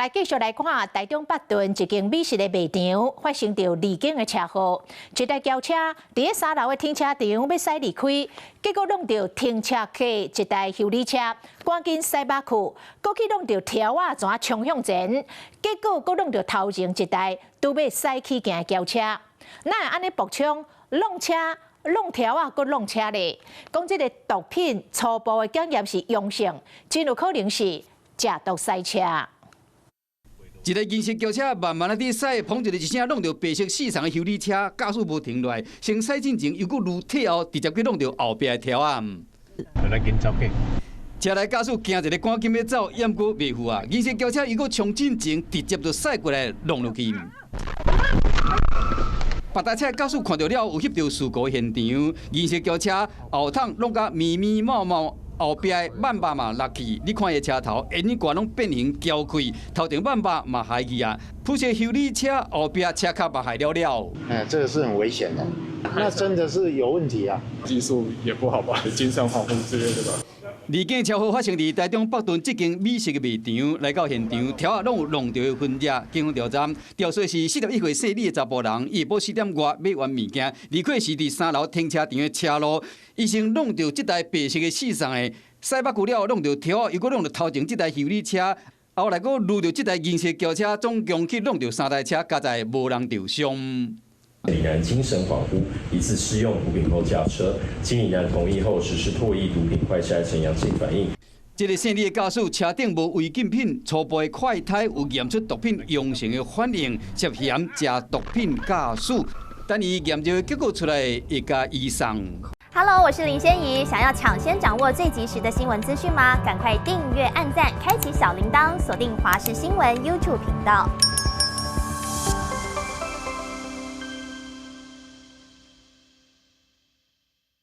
來繼續來看台中北屯一間美食的賣場發生著離境的車禍，一台轎車佇咧三樓的停車場欲駛離開，結果挵著停車格一台修理車，趕緊駛百去，閣去挵著柱仔怎衝向前，結果閣挵著頭前一台拄欲駛起行的轎車，哪會按呢爆衝挵車？挵柱仔，閣挵車咧？講這个毒品初步的檢驗是陽性，真有可能是食毒駛車。一个銀色轎車慢慢仔佇駛，砰一个一聲，挵著白色四層的修理車，駕駛無停落來，先駛進前又閣愈退後，直接去挵著後壁的柱仔。來緊走去。車內駕駛驚一个趕緊欲走，猶閣袂赴啊！銀色轎車又閣衝進前，直接就駛過來挵落去。別台車駕駛看著了，有翕著事故現場，銀色轎車後窗挵甲密密麻麻。後壁的萬把嘛落去，你看伊車頭，煙罐攏變形焦開，頭前萬把嘛害去啊！普車修理車後壁車殼嘛害了了。哎，這個是很危險的，那真的是有問題啊！技術也不好吧，精神恍惚之類的吧。離境車禍發生佇台中北屯這間美食的賣場，來到現場，柱仔攏有挵著的痕跡。警方調查，調說是41歲姓李的查埔人，伊下晡4點外買完物件，離開時佇三樓停車場的車路，伊先挵著這台白色的四送的，駛百久了，挵著柱仔，又閣挵著頭前這台修理車，後來閣擄著這台銀色轎車，總共去挵著三台車，佳哉無人受傷。李男精神恍惚，疑似施用毒品後駕車，經李男同意後實施唾液毒品快篩呈陽性反應。這个姓李的駕駛車頂無違禁品，初步的快篩有驗出毒品陽性的反應，涉嫌食毒品駕駛。等伊驗證結果出來，會共移送。 Hello，我是林仙怡，想要搶先掌握最及時的新聞資訊嗎？趕快訂閱、按讚、開啟小鈴鐺，鎖定華視新聞 YouTube 頻道。